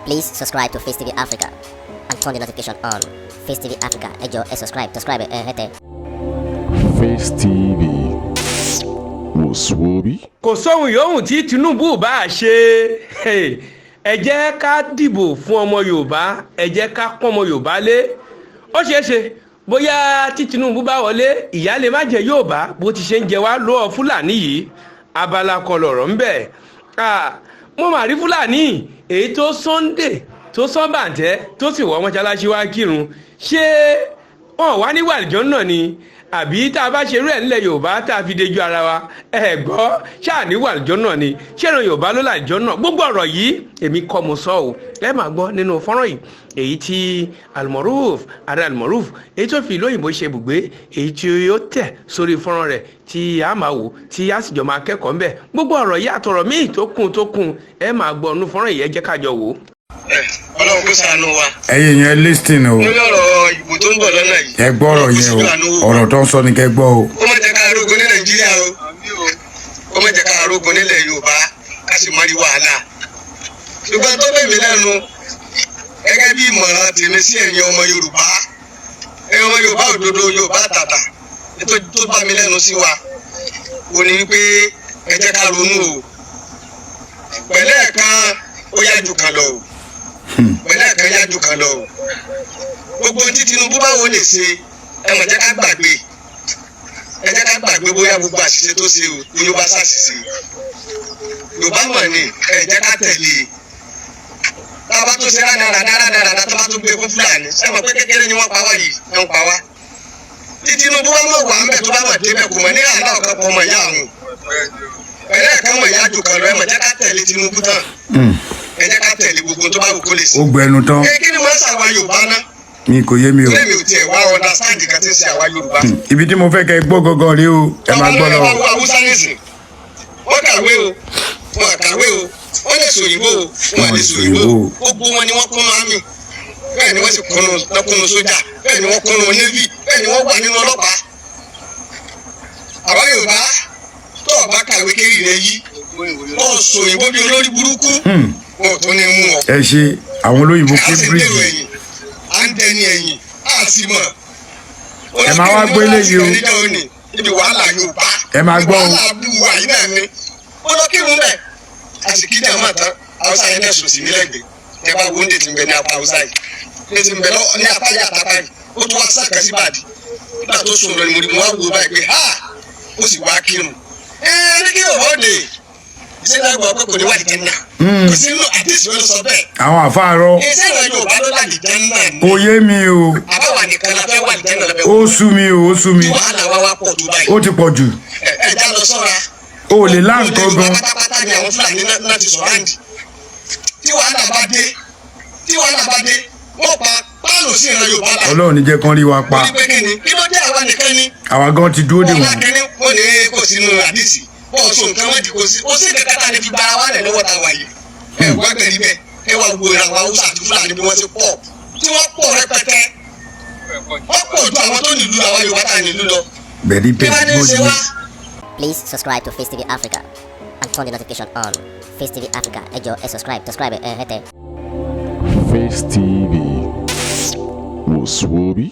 Please subscribe to Face TV Africa and turn the notification on. Face TV Africa, ẹ jọ̀ọ́, ẹ subscribe, subscribe ẹ hẹ́tẹ̀. Face TV wò sùwòbí. Kò sóhun yòówù tí Tinubu bá a ṣe. Ẹ jẹ́ ká dìbò fún ọmọ Yorùbá, ẹ jẹ́ ká pọ́n ọmọ Yorùbá lé. Ó ṣeé ṣe bóyá tí Tinubu bá wọlé, ìyà lè má jẹ Yorùbá bó ti ṣe ń jẹ wá lọ́wọ́ Fúlàní yìí. Abala kan lọ̀rọ̀ ń bẹ̀. Mo mà rí Fúlàní èyí tó Sunday tó sán bàǹtẹ́ tó sì wọ mọ́ṣáláṣí wá kírun. Ṣé wọn wá ní wàlìjọ́ náà ni, àbí tá a bá ṣerú ẹ̀ nílẹ̀ Yorùbá tá a fi dejú ara wa? Ẹ gbọ́, ṣáà ní wàlìjọ́ náà ni? Ṣé ìran Yorùbá ló làlìjọ́ náà? Gbogbo ọ̀rọ̀ yìí, èmi kọ́ mo sọ ọ́. Ẹ máa gbọ́ nínú fọ́nrán yìí, èyí tí Almoruf adé Almoruf, èyí tó fi ìlú òyìnbó ṣe ibùgbé, èyí tí ó tẹ̀ sórí fọ́nrán rẹ̀ tí a máa wò, tí a sì jọ máa kẹ́kọ̀ọ́ ńbẹ̀. Gbogbo ọ̀rọ̀ yìí àtọ̀rọ̀ míì tó kún tó kún, ẹ máa gbọ́ nínú fọ́nrán yìí. Ẹ jẹ́ ká jọ wò ó. Ọlọ́run kó ṣàánú wa. Ẹ̀yin yẹn, listen o. Lórí ọ̀rọ̀ ìbò tó ń bọ̀ lọ́nà yìí. Ẹ gbọ́rọ̀ yẹn o, ọ̀rọ̀ tó ń sọ ni kẹ́ gbọ́ o. Ó má jẹ́ ká arógun ní Nàìjíríà o, ó má jẹ́ ká arógun nílẹ̀ Yorùbá, ká sì má rí wàhálà. Ṣùgbọ́n tó bẹ̀ mí lẹ́nu, gẹ́gẹ́ bí ìmọ̀ràn tèmi sí ẹ̀yin ọmọ Yorùbá, ẹ̀yin ọmọ Yorùbá òdodo, Yorùbá tàtà, tó bá mi lẹ́nu sí wa ò ní wípé ẹ jẹ́ ká ronú o. Pẹ̀lẹ́ kan ó yá ju kan lọ o, pẹ̀lẹ́ kan yá ju kan lọ o. Gbogbo tí Tinubu báwo lè ṣe, ẹ mọ̀, jẹ́ ká gbàgbé, ẹ jẹ́ ká gbàgbé bóyá gbogbo àṣìṣe tó ṣe o, bóyá ó bá ṣàṣìṣe, Yorùbá mọ̀ ni. Ẹ jẹ́ ká tẹ̀lé e. Tá a bá tó ṣe rádaràdá rádaràdá, tó bá tó gbé fún Fúlàní, ṣé mọ̀ pé kékeré ni wọ́n pa wá yìí, wọ́n pa wá. Tí Tinubu bá mọ̀ wà ń bẹ̀, tó bá mọ̀ débẹ̀, kò mọ̀ ní àná ọ̀kan pọ̀ mọ̀ ìyá àwọn pẹ̀lẹ́ kan mọ̀ ìyá jù kan lọ. Ẹ mọ̀, jẹ́ ká tẹ̀lé Tinubu tán. Ẹ jẹ́ ká tẹ̀lé gbogbo tó bá wù kó lè ṣe. Ó gbẹnu tán. Ẹ kí ni wọ́n ṣàwa Yorùbá ná? Mi kò yé mi o. Ilé mi ò tiẹ̀ wá understand kan tí ń ṣe àwa Yorùbá. Ibi tí mo fẹ́ kẹ́ gbọ́ gangan rí o, ẹ máa gbọ́ lọ. Àwọn ọmọ Haúsá nísìn, wọ́n kàwé o, wọ́n kàwé o, wọ́n lè sòyìnbó o, wọ́n lè sòyìnbó o. Gbogbo wọn ni wọ́n kúnnú army, bẹ́ẹ̀ ni wọ́n sì kúnnú lọ́kúnnú sójà, bẹ́ẹ̀ ni wọ́n kúnnú navy, bẹ́ẹ̀ ni wọ́n wà nínú ọlọ́pàá. Àwa Yorùbá, tó o bá kàwé kéré rẹ yí, ó sòyìnbó bí olórí burúkú, wọn ò tún ní mú ọ. Ẹ ṣe àwọn olóyìnbó A sì ń dèrò Cambridge. ẹ̀yìn, à ń dẹni ẹ̀yìn, a sì mọ̀. Ẹ máa wá gbé léyìí o. Ibi wàhálà Yorùbá. Ẹ máa gbọ́ o. Wàhálà bú wa yìí náà ni ó lọ kírun bẹ́ẹ̀, a sì kí dàmú àtàn. Haúsá yẹn dẹ̀ sùn sí mi lẹ́gbẹ̀ẹ́. Tẹ bá wo oúnjẹ tí ń bẹ ní apá Haúsá yìí, ní ti ń bẹ ní apá yìí àtàpá yìí, ó tún wá sàkà sí bàdí. Nígbà tó sùn lọ ni mo rí, mo wá wo báyìí pé ha, ó sì wá kírun. Ẹ ẹ ní kí òwò dé ìṣẹ̀lẹ̀ àgbà pé kò ní wà ní jẹ́nà. Kò sí nínú àdéhùn ló sọ bẹ́ẹ̀. Àwọn àfáàrọ. Iṣẹ́ ìrìn Yorùbá ló wà ní jẹ́nà ni? Kò yé mi o. Àbáwá nìkan la fẹ́ wà ní jẹ́nà lọ́fẹ́? Ó sú mi o, ó sú mi. Tí wàhálà wa wá pọ̀ tó báyìí. Ó ti pọ̀ jù. Ẹ ẹ já lọ sọ́ra. O lè lá nǹkan gan. Pátápátá ni àwọn Fúlàní náà ti sọ̀rọ̀ àǹdí. Tí wàhálà bá dé, tí wàhálà bá dé, wọ́n pa páànù sí ìran Yorùbá la. Ọlọ́run ní jẹ́ kán rí wa pa. Ó ní pé kí ni, kí ló dé, àwa nìkan ni? Àwa gan ti dúró dè wọn wọ́n. Lákẹ́ni wọ́n ní kò sínú àdìsí bọ́ọ̀ so nǹkan wọ́n di kò sí, ó sì kẹ̀kẹ́ tá a lè fi gba wa lẹ̀ lọ́wọ́ tá a wà yìí. Ẹ wá gbẹ̀rí bẹ́ẹ̀, ẹ wá gbogbo ìran àwọn Haúsá àti Fúlàní bí wọ́n ti pọ̀, tí wọ́n pọ̀ rẹpẹtẹ, wọ́n pọ̀ ju àwọn tó nílùú àwa Yorùbá tá a nílùú lọ. Bẹ̀rí Kí wá bẹ́ẹ̀ ní í ṣe bó wá? Please subscribe to Face TV Africa and turn the notification on. Face TV Africa, ẹ jọ̀ọ́, ẹ subscribe, subscribe ẹ hẹ́tẹ̀. Face TV wò sùwòbí.